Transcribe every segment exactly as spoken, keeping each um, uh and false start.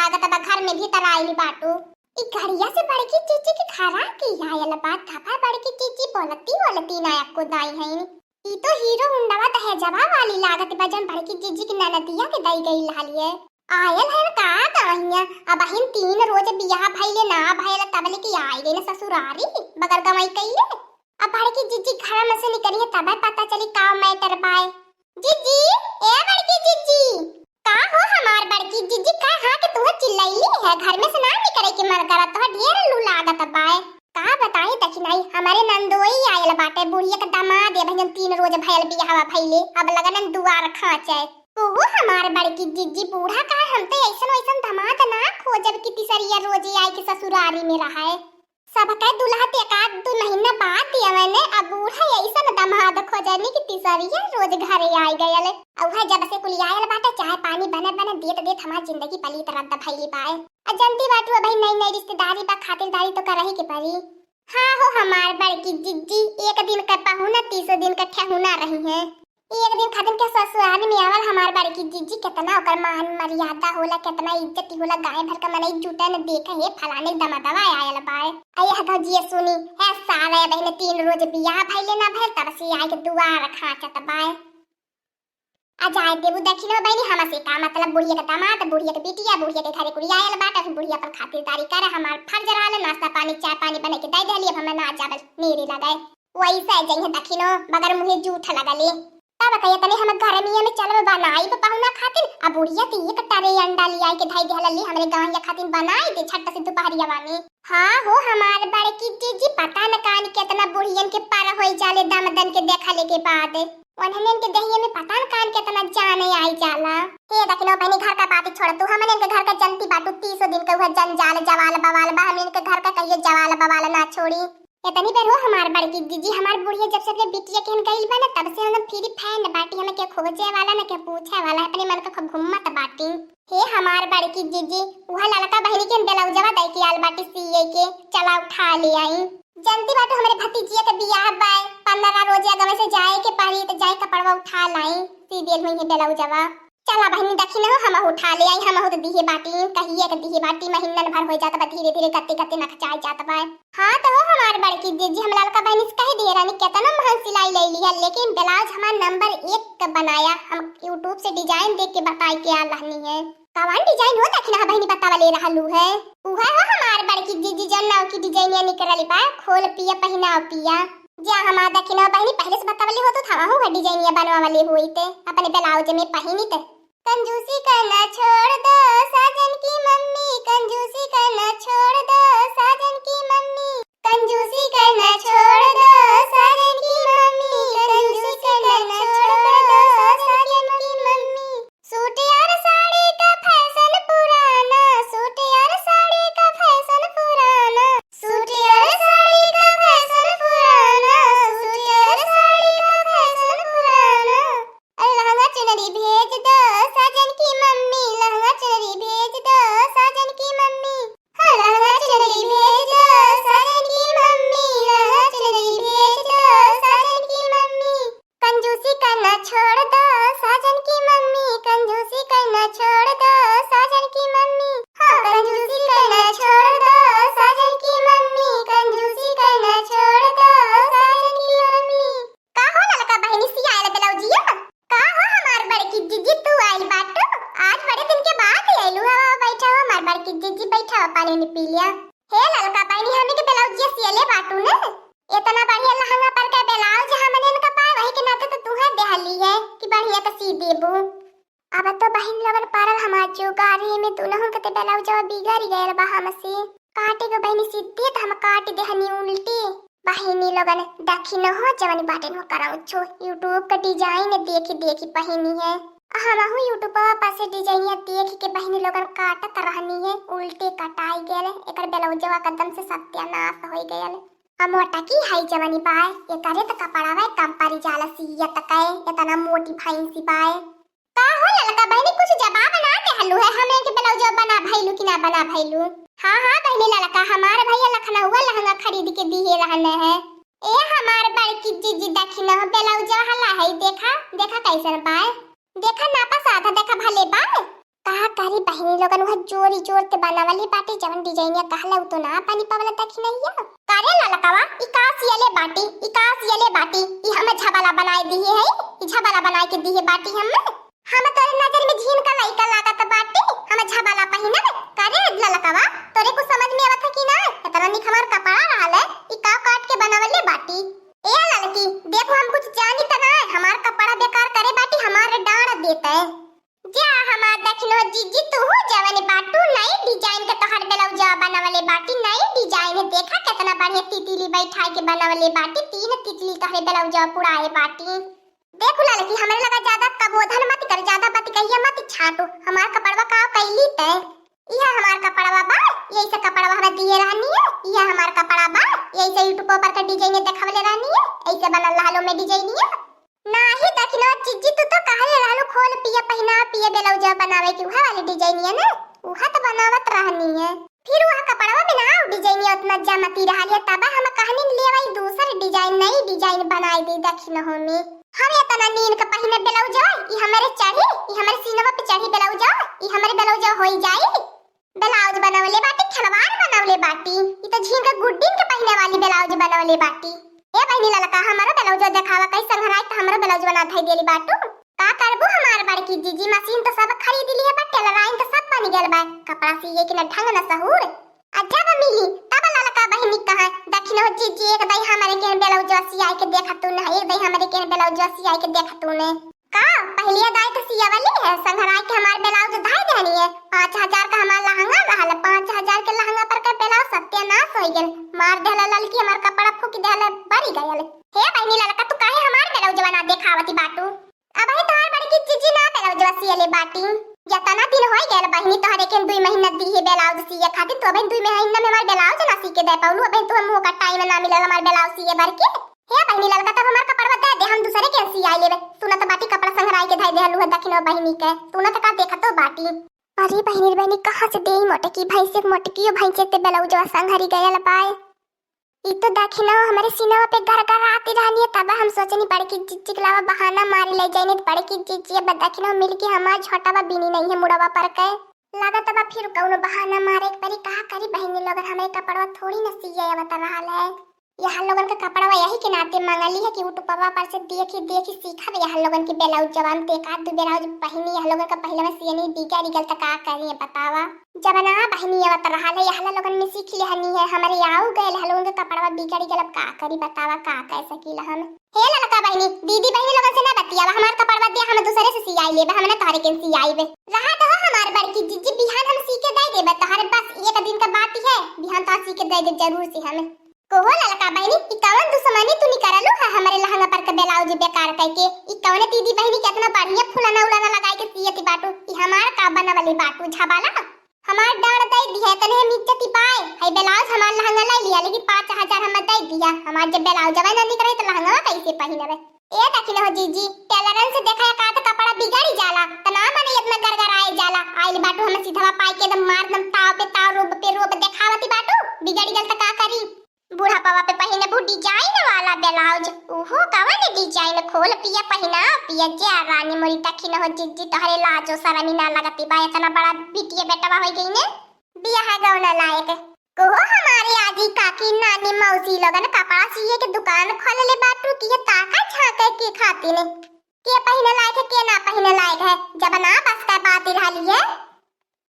लागत बा घर में भीतर आइल बाटू। ई घड़िया से बड़की जीजी के घरा की आयल बा, तब बड़की जीजी बोलती बोलती ना एको दाई हईन। ई तो हीरो हुंडवा दहेजवा वाली लागत बा, जौन बड़की जीजी की ननदिया के दई गई लालिए। आयल है का गाइया, अबहिन तीन रोज बियाह भइले ना भयल, तब लेके आई गई ना ससुरारी, बगर गवाई कइले। अब बड़की जीजी घर में से निकली है, तब पता चली का मैटर बाय। जीजी, ए बड़की जीजी। का हो हमार बड़की जीजी, का हाँ के तुहे चिल्लैली है, घर में से ना निकले के मन करत, तुहे ढेर लू लागत बाय। का बताई दखिनाई, हमारे नंदोई आयल बाटे, बुढ़िया के दामाद, अबहिन तीन रोज भयल बियाहवा भइले, अब लगन दुआर खाँचे। ओहो हमार बड़की जीजी, बूढ़ा का हम तो ऐसन वैसन दामाद ना खोजब कि तीसरिया रोज आए के ससुरारी में रहे। सबके दुल्हा ते एक आध दो महीना बाद दियावे ने, अब बूढ़ा ऐसन दामाद खोजनी कि तीसरिया रोज घरे आइ गयल। अउहा जब से कुलियायल बाटे, चाय पानी बने बने देत देत हमार जिंदगी पलीत रद्द भइली बाय। आ जनती बाटू, अबही नई नई रिश्तेदारी बा, खातिरदारी तो करही के पड़ी। हाँ हो हमार बड़की जिज्जी, एक दिन का पहुना तीसो दिन का ठेहुना रही है। एक दिन खातिन के ससुराल में आवल हमार बड़की जिज्जी, केतना ओकर मान मर्यादा होला, केतना इज्जत होला, गाँव भर का मनई जुटे न देखे, "हे फलाने दमदवा आयल बाय।" आ यह गाँव जिए सुनी, "हे सारे बहन, तीन रोज बियाह भइले ना भइल, तब से आए के दुआर खाँचत बाय।" आ जाए देबू दखिनो बहनी, हमसे का मतलब, बुढ़िया के दामाद, बुढ़िया के बिटिया, बुढ़िया के घरे कुड़ी आयल बाटे, फिर बुढ़िया पर खातिरदारी करे, हमार फर्ज रहल, नाश्ता पानी, चाय पानी बने के दे देली, अब हमें ना जावल नेरे लगे। वैसे जइहे दखिनो, बगर मुँहे जूठ लगले। तब कहिए तनी हम गर्मिया में चलब बनाई ब पहुना खातिन, आ बुढ़िया के एक टरे अंडा लियाई के धई देहलली, हमरे गवैया खातिन बनाई दे झट से दुपहरिया में। हाँ हो हमार बड़की जिज्जी, पता न कान केतना बुढ़ियन के पर होई जाले दमदन के देखले के बाद। उन्हनन के देहिया में पता न कान केतना जाने आई जाला। हे दखिनो बहनी, घर का बात छोड़ तू, हमनन के घर का जनती बाटू, तीसो दिन के उहे जंजाल जवाल बवाल बा, हमनन के घर का कहियो जवाल बवाल ना छोड़ी। इतनी बेर हो हमार बड़की जिज्जी, हमार बुढ़िया जब से अपने बिटिया के हन गइल बा ना, तब से हम फ्री फैन बाटी, हमें के खोजे वाला ना के पूछे वाला, अपने मन का खूब घूमत बाटी। हे हमार बड़की जिज्जी, उहा ललका बहनी के हम ब्लाउजवा दे के आल बाटी सिए के, चला उठा ले आई। जनती बाटू हमरे भतीजिया के बियाह बाय, पन्द्रह रोज अगवे से जाए के पड़ी, त जाए कपड़वा उठा लाई, सी देल हुई है ब्लाउजवा। चला बहनी दखिनो, हम उठा ले आई, हम तो दिहे बाटी, कहिए के दिहे बाटी, महीनन भर हो जात बा, धीरे धीरे गते गते नखचाई जात बा। हाँ तो हो हमार बड़की जिज्जी, हम ललका बहनी से कह दिए रहनी, केतनो महंग सिलाई ले लिया, लेकिन ब्लाउज हमार नंबर एक का बनाया, हम YouTube से डिजाइन देख के बताई के आ रहनी है। कवन डिजाइन हो दखिना बहनी बतावा ले रहलू है? उहे हो हमार बड़की जिज्जी, जौन नव की डिजाइनिया निकलल बा, खोल पिया पहिनाव पिया। जा हमार दखिना बहनी पहले से बतावले होत, तो हमहू है डिजाइनिया बनवावले होइत, अपने ब्लाउज में पहिनित। कंजूसी करना छोड़ दो साजन की मम्मी, कंजूसी करना छोड़ दो साजन की मम्मी, कंजूसी करना छोड़ दो साजन की मम्मी, कंजूसी करना छोड़ दो साजन की मम्मी। सूट और साड़ी का फैशन पुराना, सूट और साड़ी का फैशन पुराना, सूट और साड़ी का फैशन पुराना, सूट और साड़ी का फैशन पुराना। लहंगा चुनरी भेज दो साजन की मम्मी, लहंगा चुनरी भेज दो साजन की मम्मी। हाँ, लहंगा चुनरी भेज दो साजन की मम्मी, लहंगा चुनरी भेज दो साजन की मम्मी। कंजूसी करना छोड़ दो साजन की मम्मी, कंजूसी करना छोड़ दो साजन की मम्मी। हाँ, कंजूसी करना छोड़ दो साजन की मम्मी, कंजूसी करना छोड़ दो साजन की मम्मी। का हो ललका बहिनी, सियाइल ब्लाउजिया? का हो हमार बड़की जिज्जी, तू आइल बाटू? आज बड़े दिन के बाद आइलू हवा, बैठा हो हमार बड़की जिज्जी, बैठा हो, पानी उनी पी लिया। हे ललका बहिनी, हमी के ब्लाउजिया सियले बाटू ने? इतना बढ़िया लहंगा पर के ब्लाउज हमने इनका पाए, वही के नाते तो तुहे देहली है कि बढ़िया तो सी देबू। अब तो बहिन लोगन परल हमार जुगारी में, दुनहु के ते ब्लाउजवा बिगड़ गयल बा हमसे। काटे के बहिनी सीधे त हम काट देहनी उल्टी। बहिनी लोगन दखिनो हो जवन बाटे न करौछो, YouTube के डिजाइन देखी देखी पहिनी है। आ हमहू YouTubeवा पर से डिजाइनिया देख के बहिनी लोगन काटत रहनी है, उल्टे कटाई गयल। एकर ब्लाउजवा कदम से सत्यानाश होई गयल। आ मोटकी है जवनी बाय, एकरे त कपड़वा कम परी जाला सियत के, इतना मोटी भैंसी बाय। का हो ललका बहिनी, कुछ जवाब ना देहलू है, हमें के ब्लाउज बना भइलू कि ना बना भइलू? हाँ, हाँ बहिनी ललका, हमार भैया लखनऊआ लहंगा खरीद के दिए रहने है। ए हमार बड़की जिज्जी, दखिनो ब्लाउज हला है, देखा, देखा कैसन बाय, देखा नापा साधा, देखा भले बाय। का करी बहिनी लोगन, वह जोरी जोर ते बनावली बाटी, जवन डिजाइनिया कहला उ तो ना बनी पावला दखिनहिया। का रे ललकवा, ई का सियले बाटी, ई का सियले बाटी, ई हमें झबला बनाए दिए है, ई झबला बनाए के दिए बाटी हमें। हम तोरे नजर में झीन का लइका लागत बाटी, हम झबला पहिनब? का रे ललकवा, तोरे कुछ समझ में आवत है कि ना? इतना निक हमार कपड़ा रहल है, ई का काट के बनावले बाटी? ए ललकी, देखो हम कुछ जानी त ना, हमार कपड़ा बेकार करे बाटी, हमार डांड़ देते। जा हमार दखिनो जिज्जी, तू हो जवन बाटू, नई डिजाइन के तोहर ब्लाउजवा बनवले बाटी, नई डिजाइन है। देखा कितना बढ़िया तितली बैठाए के बनवले बाटी, तीन तितली तोहरे ब्लाउजवा पुराए बाटी। देखू ललकी, हमरे लगा ज्यादा कबोधन मत कर, ज्यादा बतिकैया मत छाटू। हमार कपड़वा का कैली ते? इहा हमार कपड़वा बा, यही से कपड़वा हमें दिए रहनी है, इहा हमार कपड़ा बा, यही से YouTube पर का डिजाइन देखवले रहनी है, ऐसे बनल रहलो में डिजाइनिया। नाही दखिनो जिज्जी, तू तो कहले रहलू खोल पिया पहिना पिया ब्लाउजवा बनावे की, उहा वाली डिजाइनिया ना, उहा तो बनावत रहनी है। फिर वह कपड़वा में ना डिजाइनिया उतना जमती रहल है, तब हम कहनी ले भाई दूसर डिजाइन, नई डिजाइन बनाई दे दखिनो में। हम इतना नीन के पहिने ब्लाउजवा, ई हमरे चढ़ी, ई हमरे सीनवा पे चढ़ी ब्लाउजवा, ई हमरे ब्लाउजवा होई जाई। ब्लाउज बनवले बाटी, खिलवाड़ बनवले बाटी। ई तो झींगा गुड्डिन के पहिने वाली ब्लाउज बनवले बाटी। ए बहिनी ललका, हमरो ब्लाउज देखावा, कई संघराई त हमरो ब्लाउज बना धई देली बाटू। का करबू हमार बड़की जीजी, मशीन तो सब खरीद ली है, पर टेलराइन तो सब बन गल बा। कपड़ा सिए के न ढंग न सहूर। आ जब मिली तब ललका बहिनी कहा, "दखिनो जीजी, एक दई हमरे के ब्लाउज सियाई के देखा तू न, एक दई हमरे के ब्लाउज सियाई के देखा तू ने।" का पहलिया दाई तो सियावली है, संघराई के हमार ब्लाउज धाई देनी है। पाँच हजार का हमार लहंगा रहल, पाँच हजार के लहंगा पर के ब्लाउज सत्यानाश हो गल। मार देहला ललकी, हमार कपड़ा फूक देहला, बरी गयल। हे बहिनी ललका, तू काहे हमार ब्लाउजवा ना देखावती बाटू? अबही तोहार बड़की जीजी ना ब्लाउजवा सियले बाटी। जतना दिन होई गयल बहिनी, तोहरे के दुई महीना दी है ब्लाउज सिए खातिर, तू अबही दुई महीना में हमार ब्लाउज ना सी के दे पौलू, अबही तू मुँह का टाइम ना मिलल हमार ब्लाउज सिए भर के। हे बहिनी ललका, तब हमार कपड़वा दे दे, हम दूसरे के सियाई लेबे। सुनत बाटी कपड़ा संघराई के धाई देहलू है दखिनो बहिनी के, सुनत का देखतो बाटी। अरे बहिनी रे बहिनी, कहाँ से देई मोटकी भैंसे, मोटकियो भैंसे ते ब्लाउजवा संघरी गयल बाय। ई तो दखिनो हमरे सीनवा पे गरगराती रहनी है, तब हम सोचनी बड़की जीजी के लावा बहाना मारी ले जाइनी, बड़की जीजी अब दखिनो मिल के हमार झोटावा बीनी नहीं है मुड़वा पर के। लागत बा फिर कौनो बहाना मारे के परी, का करी बहिनी लोगन, हमरे कपड़वा थोड़ी न सिए आवत रहल है। यहाँ लोगन का कपड़वा यही के नाते मंगली है कि उटुपवा पर से देखी देखी सीखब। यहाँ लोगन की ब्लाउज जवान ते का दू ब्लाउज बहिनी यहाँ लोगन का पहले में सियनी बिगड़ गल त का करी बतावा। जब ना बहिनी आवत रहल है, यहाँ लोगन में सीख लेहनी है, हमरे आऊ गए यहाँ लोगन का कपड़वा बिगड़ गल, अब का करी बतावा, का कह सकीला हम। हे ललका बहिनी, दीदी बहिनी लोगन से ना बतियावा, हमार कपड़वा दे, हम दूसरे से सियाई लेबे, हम ना तोहरे के सियाई बे। रहा दहो हमार बड़की जीजी, बिहान हम सी के दे देबे तोहरे, बस एक दिन का बात है, बिहान तोहर सी के दे दे जरूर से हम। कोहो ललका बहिनी, ई कवन दुश्मनी तू निकरलू है हमरे लहंगा पर के ब्लाउज बेकार कइके? ई कवने दीदी बहिनी के इतना बढ़िया फुलाना उलाना लगाई के सियती बाटू? ई हमार का बनवली बाटू झबाला? हमार डांड़ दे दिहे, तने हम इज्जत पाए। हई ब्लाउज हमार लहंगा ले लिया, लेकिन पाँच हजार हम दे दिया। हमार जब ब्लाउज जबे ना निकरे तो लहंगा कैसे पहिनबे? ए दखिन हो जीजी, टेलरन से देखा एकाध कपड़ा बिगड़ी जाला, त ना मने इतना गरगराए जाला। आइल बाटू हम सीधवा पाई के एकदम मार दम ताव पे ताव, रोब पे रोब देखावती बाटू, बिगड़ी गल त का करी? बुढ़ापवा पे पहिनबू डिजाइन वाला ब्लाउज, उहो कवन डिजाइन? खोल पिया पहिना पिया, जे रानी मोरी दखिन हो जिज्जी, तोहरे लाजो शरमी ना लगती बा, इतना बड़ा बिटिया बेटवा हो गई ने, बियाह गौना लायक। कोहो हमारी आजी काकी नानी मौसी लोगन कपड़ा सिए के दुकान खोल ले बाटू कि ये ताका झांके के खातिर ने, के पहिने लायक है, के ना पहिने लायक है, जब ना बस का बात रहली है।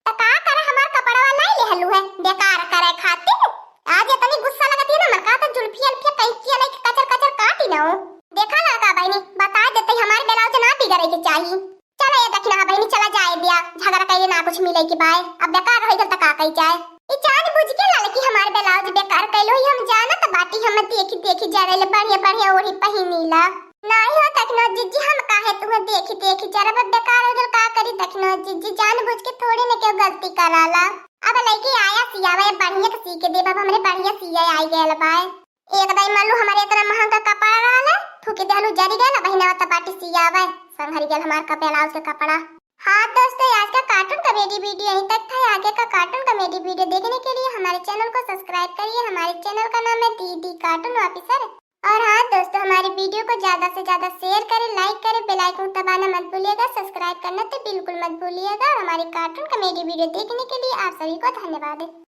त का करे, हमार कपड़वा लाई लेहलू है बेकार करे खातिर। आज इतनी गुस्सा लगती है ना, मन का तो जुल्फिया उल्फिया कैंचिया लेके कचर कचर काटी ना हो। देखा लड़का बहनी, बता देते हमारे ब्लाउज ना बिगड़े के चाहिए। चला ये दखिना बहनी, चला जाए दिया, झगड़ा कइले ना कुछ मिले के बाय। अब बेकार रही गल त का कही जाए। ई जान बुझ के लड़की हमारे ब्लाउज बेकार कइलो ही, हम जानत बाटी, हम देखी देखी जरेले बढ़िया बढ़िया ओढ़ी पहिनीला। नाही हो दखिनो जिज्जी, हम काहे तुम्हें देखी देखी जरब, बेकार हो गल का करी दखिनो जिज्जी, जान बुझ के थोड़ी न केहू गलती कराला। अब लइके आया सियावे बढ़िया के सी के देब, अब हमरे बढ़िया सिया आई गयल बाय। एक दाई मालू हमारे इतना महंगा कपड़ा रहल है, फूकी देहलू जरी गयल, बहिना त बाटी सियावे संघरी गयल हमार का ब्लाउज के कपड़ा। हाँ दोस्तों, आज का cartoon comedy video यहीं तक था। आगे का cartoon comedy video देखने के लिए हमारे channel को subscribe करिए। हमारे channel का नाम है दीदी cartoon officer। और हाँ दोस्तों, हमारी video को ज्यादा से ज्यादा share करें, like करें, bell icon दबाना मत भूलिएगा, subscribe करना तो बिल्कुल मत भूलिएगा। और हमारी cartoon comedy video देखने के लिए आप सभी को धन्यवाद।